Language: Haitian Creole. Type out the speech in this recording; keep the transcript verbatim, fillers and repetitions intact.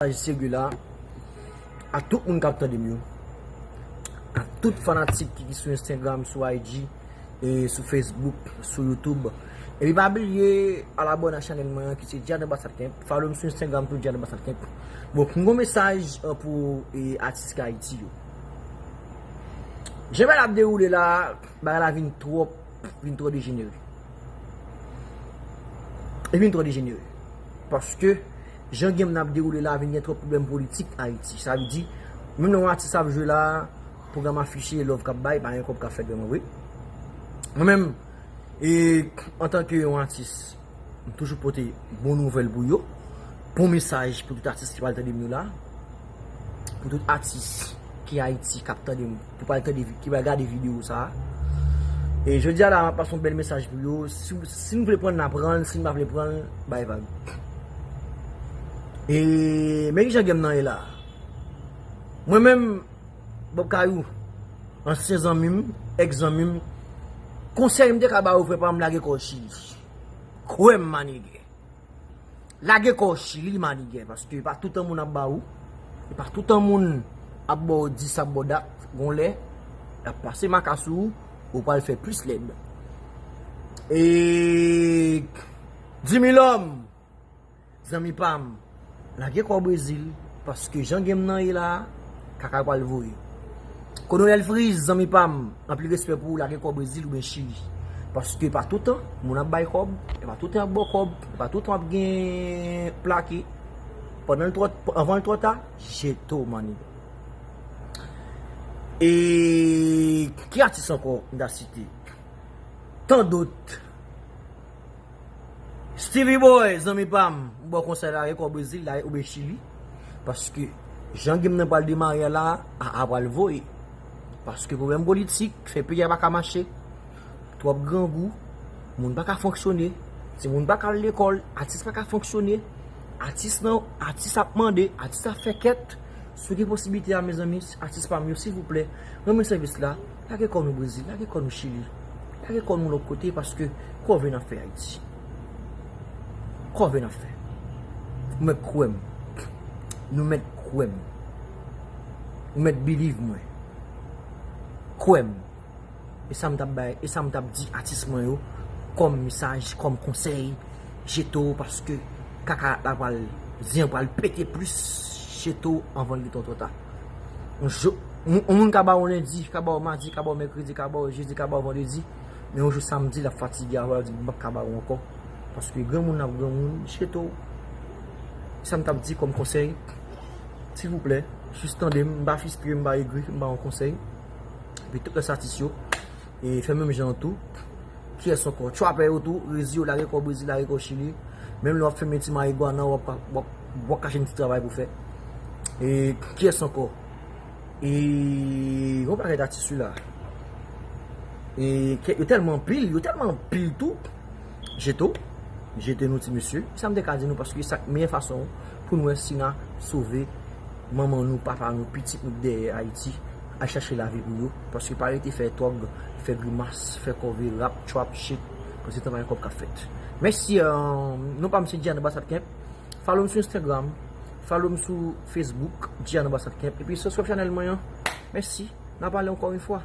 mesaj serye la a tout moun k ap tande m yo, a tout fanatik ki, ki sou Instagram, sou I G, e sou Facebook, sou YouTube. Epi pa bliye al abòne a chanèl mwen an ki se Djad Anbasad Kemp. Follow m sou Instagram tou, Djad Anbasad Kemp. Bon, m gon mesaj, euh, pou, e, atis ki Ayiti yo. Jan bagay la ap dewoule la, bagay la vin twò, vin twò dejenere. Li vin twò dejenere. Paske jan game nan ap dewoule la, vin gen twòp pwoblèm politik Ayiti. Sa vle di, menm lè yon atis ap jwe la, pwogram afiche, love k ap bay, pa gen kòb k ap fèt vrèman vre. Mwen menm, e, antanke yon atis, m toujou pote bon nouvèl pou yo, bon mesaj pou tout atis ki pral tande m yo la, pou tout atis ki Ayiti k ap tande m, pou pral tande, ki pral gade videyo sa a. E jodi a la, m ap pase yon bèl mesaj pou yo. Si, si n vle pran l, n a pran l. Si n pa vle pran l, bay vag. E men ki jan game nan ye la. Mwen menm, Bob Kayou, ansyen zanmi m, èks zanmi m, konsèy m te ka ba ou, frè pa m, lage kò w Chili. Kwè m, manigè. Lage kò w Chili, manigè, paske e pa toutan moun ap ba ou, e pa toutan moun ap ba w dis, ap ba w dat, gon lè, y ap pase maka sou ou, ou pral fè plis lèd. E di mil òm, zanmi pa m, lage kò w Brezil, paske jan game nan ye la, kaka pral voye. Kolonèl Freeze, zanmi pa m, anpil respè pou ou, lage kò w Brezil oubyen Chili. Paske pa toutan moun ap bay kòb, e pa toutan ap ba w kòb, e pa toutan ap gen plake. Pandan l twò, anvan l twò ta, jete w, manigè. E ki atis ankò m ta site? Tan dòt. Stevie Boy, zanmi pa m, m ba w konsèy la, lage kò w Brezil, lage oubyen Chili. Paske jan game nan pral demare a la, a, a pral voye. Paske pwoblèm politik fè peyi a pa ka mache. Twòp grangou, moun pa ka fonksyone, timoun pa ka al lekòl, atis pa ka fonksyone, atis nan, atis ap mande, atis ap fè kèt. Si w gen posiblite a, mezanmi, atis pa m yo, silvouplè, rann mwen sèvis la. Lage kò nou Brezil, lage kò nou Chili, lage kò nou lòt kote, paske kòve n ap fè Ayiti. Kòve n ap fè. Ou mèt kwè m. Nou mèt kwè m. Ou mèt believe mwen. Kwè m. E sa m t ap bay, e sa m t ap di atis mwen yo, kòm mesaj, kòm konsèy, jete w, paske kaka la pral, zen an pral pete plis, jete w anvan l gentan twò ta. Yon jou, yon, yon moun ka ba w lendi, ka ba w madi, ka ba w mèkredi, ka ba w jedi, ka ba w vandredi, men yon jou samdi, l ap fatige avè w, l ap di, "M p ap ka ba w ankò." Paske granmoun ap granmoun, jete w. Sa m t ap di kòm konsèy, silvouplè, jis tande m, m pa fristre, m pa egri, m ba yon konsèy. Epi tout lòt atis yo, e fè menm jan an tou. Kiyès ankò? Trapè yo tou, rezi yo, lage kò w Brezil, lage kò w Chili. Menm lè w ap fimen ti marigwana, w ap, w ap, w ap kache yon ti travay pou fè. E kiyès ankò? E yon pakèt atis wi la. E kè, yo tèlman anpil, yo tèlman anpil tou. Jete w, jete nou ti mesye. Sa m te ka di nou, paske sa k meyè fason pou nou wè si n a sove manman nou, papa nou, pitit nou k dèyè Ayiti, al chache lavi pou yo. Paske pa rete fè tòg, fè grimas, fè kòve, rap, trap, shit, pandan se tan pa gen kòb k ap fèt. Mèsi, euh, non pa m se Djad Anbasad Kemp. Follow m sou Instagram, follow m sou Facebook, Djad Anbasad Kemp. Epi subscribe chanèl mwen an. Mèsi. N a pale ankò yon fwa.